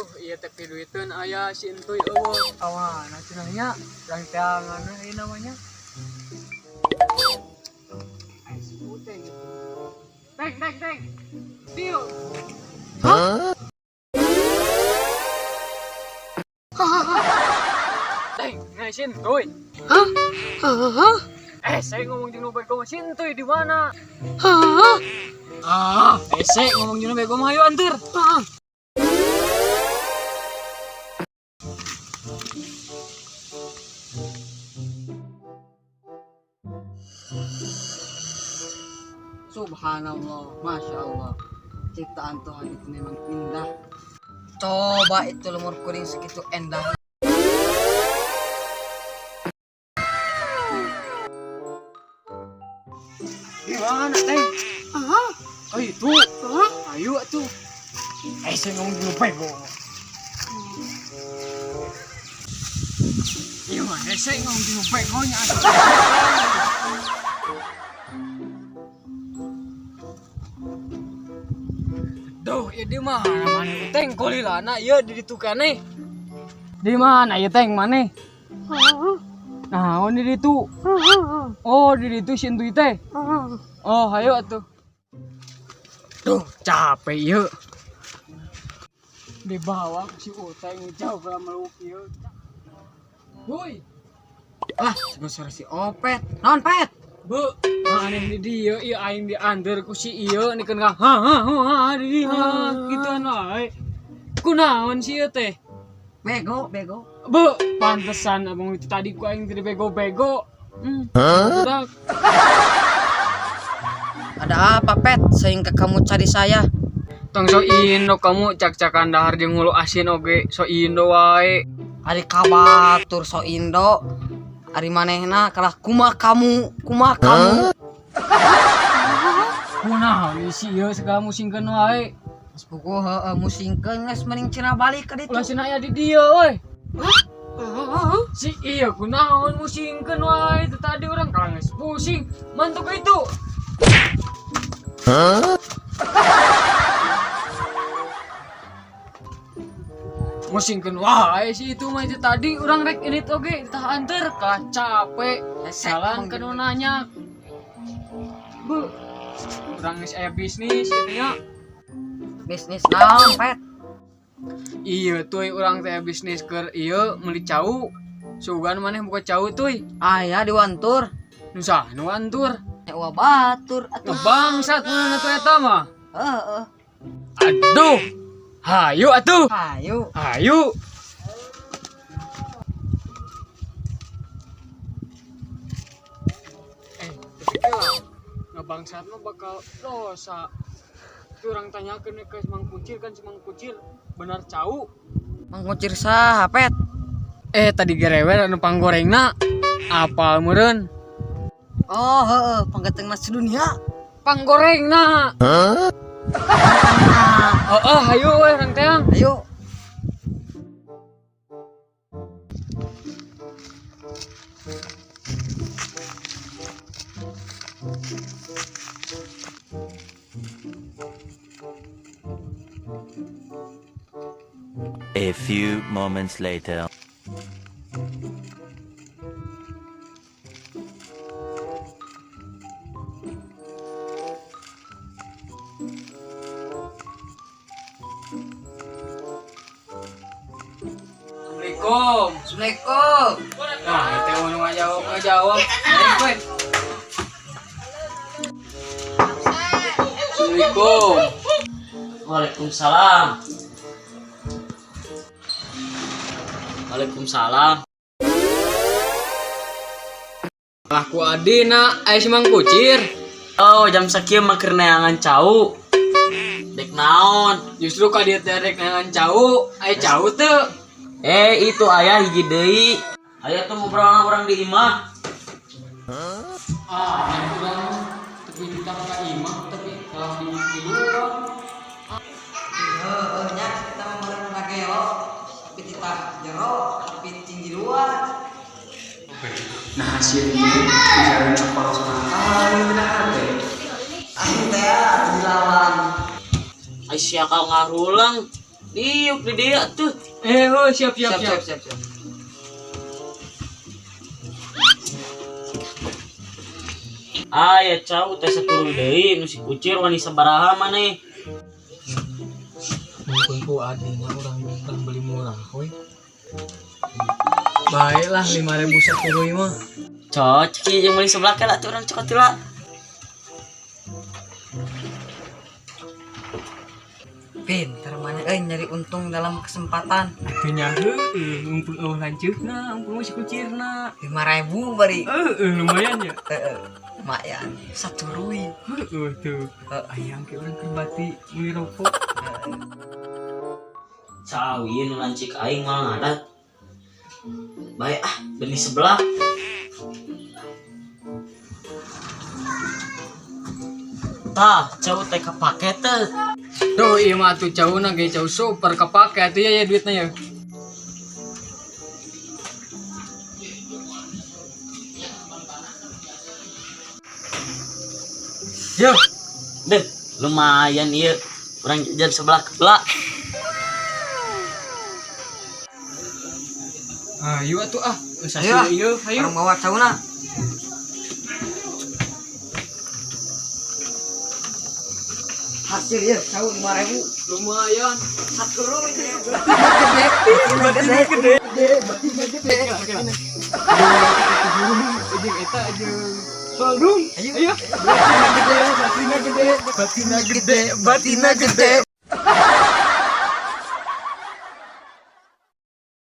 Duh, iya teh duiteun aya si entuy eueuh. Kawana cenah nya, urang teangan ieu namanya. Ai si Uteng. Teng, teng, teng. Dieu. Hah? Teng, ngai si entuy. Hah? Hah? Eh, saya ngomong jeung nu bego mah si entuy di mana? Hah? Ah, saya ngomong jeung nu bego mah hayu anteur. Hah? Subhanallah, Masya Allah. Ciptaan Tuhan itu memang indah. Coba itu lemur kuning segitu endah. Di mana, Teng? Hah? Oh, itu. Hah? Ayo atuh. Eh, saya ngomong jeung nu bego. Iya mah, saya ngomong jeung nu begonya. Duh, ya di mana maneh Teng kolilana ieu di ditu keneh. Di mana ieu Teng maneh? Hah? Naon di ditu? Hah? Oh, di ditu si entuy teh. Hah? Oh, ayo atuh. Duh, capek ieu. Dibawa ku si Uteng jauh ka meluk ieu. Woi, Lah, suara si Opet. Non, Pet. Bu, maneh di dieu ieu aing dianteur ku si ieu nikeun ka ha ha ha ha di dieu gituan wae. Kunaon si ieu teh? Bego, bego. Bu, pantesan abang itu tadi ku aing tadi bego-bego. Budak. Ada apa, Pet? Sehingga kamu cari saya. Tong so indo kamu cak-cakan dahar jeung hulu asin oge so indo wae. Ari kabatur so Indo. Ari manehna kalah kuma kamu, kuma kamu. Kunaon si ieu segala musingkeun wae. Mas buku heeh musingkeun geus mending cenah balik ka ditu. Ulah cenah aya di dieu euy. Hah? Si iya kunaon musingkeun wae itu tadi urang kalah geus pusing. Mantuk itu. Musingkeun wae si itu mah itu tadi urang rek ini oge tah anteur kalah capek. Hese, Jalan emang ke nu nanya. Bu, urang geus aya bisnis gitu nya. Bisnis naon, Pet? Iya tuh urang teh bisnis keur ieu meuli cau. Sugan maneh buka cau tuh. Aya di Wantur. Nu saha nu antur? Ya wa batur atuh. Ngebangsat mana tuh eta mah. Heeh. Aduh. Hayu atuh. Hayu. Hayu. Eh, tapi lah, ngebangsat mah bakal dosa. Itu orang tanyakeun ke Mang Kucir kan si Mang Kucir benar cau. Mang Kucir saha, Pet? Eh, tadi gerewer anu panggorengna apal meureun. Oh, heeh, panggetengna sedunia. Panggorengna. Nah, Oh, hayu we urang teang. ayo. A few moments later. Assalamualaikum. Assalamualaikum. Nah, itu mau ngajawab ngajawab. Ayo, gue. Assalamualaikum. Waalaikumsalam. Waalaikumsalam. Lah ku adina aya si Mang Kucir. Oh, jam sakieu mah keur neangan cau. Dek naon? Justru ka dieu teh rek neangan cau, aya cau teu. Eh, itu aya hiji deui. Aya tuh ngobrol orang di imah. Ah, urang tapi kita ka imah tapi kalah di luar. Heeh, nya kita mah meureun ngagelo, tapi titah jero, tapi tinggi luar. Nah, sieun bisa apal sorangan beda hate. Aing teh dilawan. Ai sia ka ngarulang. Diuk di dieu atuh. Eh, oh, siap siap Siap siap. siap siap. Siap. Ah ya cau teh saturun deui nu si kucir wani sabaraha maneh. Mumpung ku adina urang urang beli murah we. Baiklah 5.000 saturui mah. Cocok ieu jeung meuli sebelah lah atuh urang cokot heula. Pinter mana euy nyari untung dalam kesempatan. Atuh nya heueuh mumpung eueuh lanceukna, mumpung si kucirna. 5.000 bari. Heueuh lumayan ya. Heeh. Lumayan. Saturui. Heueuh tuh. Ayang ke urang keur bati meuli rokok. Cau ieu nu lancik aing moal ngadat. Bae ah beli sebelah. Tah, cau teh kapake teh. Duh, ieu mah atuh cauna ge cau super kepake atuh ya ya duitna ya. Yo, Deh, lumayan ieu. Urang jajan sebelah kebelah. ayo atuh ah. Ayo ah. Sasih ieu, ayo. Orang bawa cauna. Hasil ya, cau 5.000. Lumayan. Saturui. Gede, gede, gede. Jeung eta jeung Bandung. Ayo. Ayo. Batina gede, batina gede, batina gede.